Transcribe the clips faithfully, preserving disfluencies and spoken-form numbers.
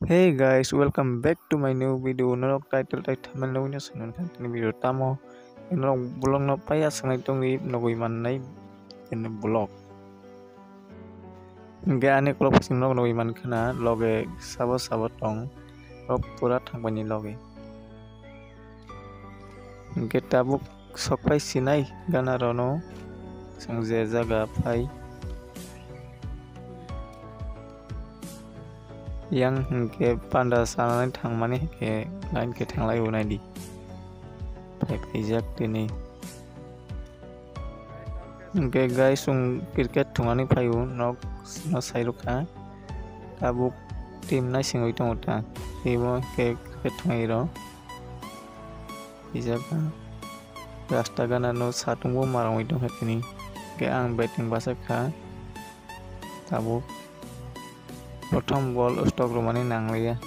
Hey guys, welcome back to my new video. Norok title tai thumbnail nugwi no swnam kha tini video tamo. Norok vlog no paiya swngnai tongwi nugwi mannai tini vlog. Hingke ani kolok bising norok nugwi mankha na loge sabo sabo tong rok pura thangpaini loge. Hingke tabuk sokphai sinai gana rono chwng je jaga phai. Yang hingke panda sanani thangmani hingke line khe thanglai o naidi. Phai khaijak tini. Hingke guys, chwng cricket thwngani phai o nok no sai rwkha. Tabuk team naisingwi tongo ta. Team o hingke cricket thwngwi rw. Kisa kha rasta gana no satung bo marangwi tongkha tini. Hingke ang batting bwsakha tabuk. Prothom ball stok rwmani nangliya.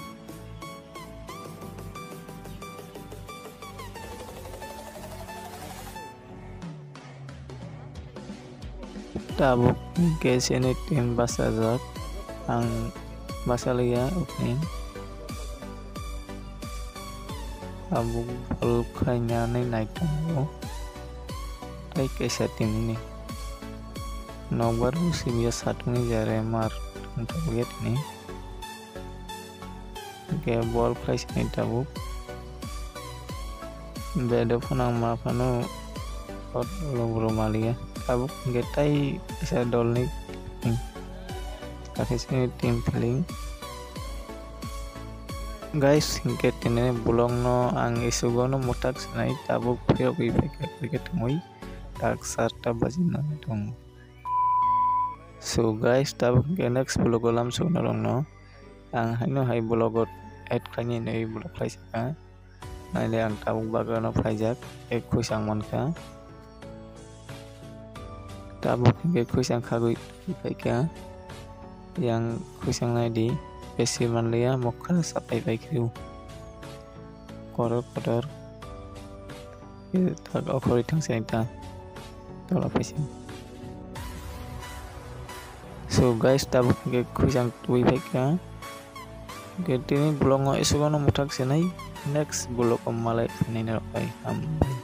Tabuk hingke chini team bachajak, ang bachaliya opening. Tabuk bol khainani naitongo tei kaisa team ni nokbar bo simiya satungni jare mar tongthokya tini. Hingke bol khlai sini tabuk. Bede phano ang ma phano kot logro maliya. Tabuk hingke tai kisa dolni kakhe sini team feeling. Guys, hingke tini vlog no ang isugo no mutak sinai tabuk phiyok wi phaikha cricket thwngwi tak sarta baji nang tongo. So guys, tabuk hingke next vlog o lamsok norok no. Ang haino hai vlog o add khlaini hinwi vlog khlai saka. Naile ang tabuk bagwi no phaijak, ek khwisang mankha. Tabuk hingke khwisang khagwi phaikha. Yang khwisang naidi, besi manliya, mokha sapai paikhwio. Korok kotor. Thak okhorwi thangsi ta tola phaisi. So guys, tabuk hingke khwisang twi phaikha. Hingke tini vlog no isugo no muthak sinai, next vlog o malai phinai norok bai. Hambai.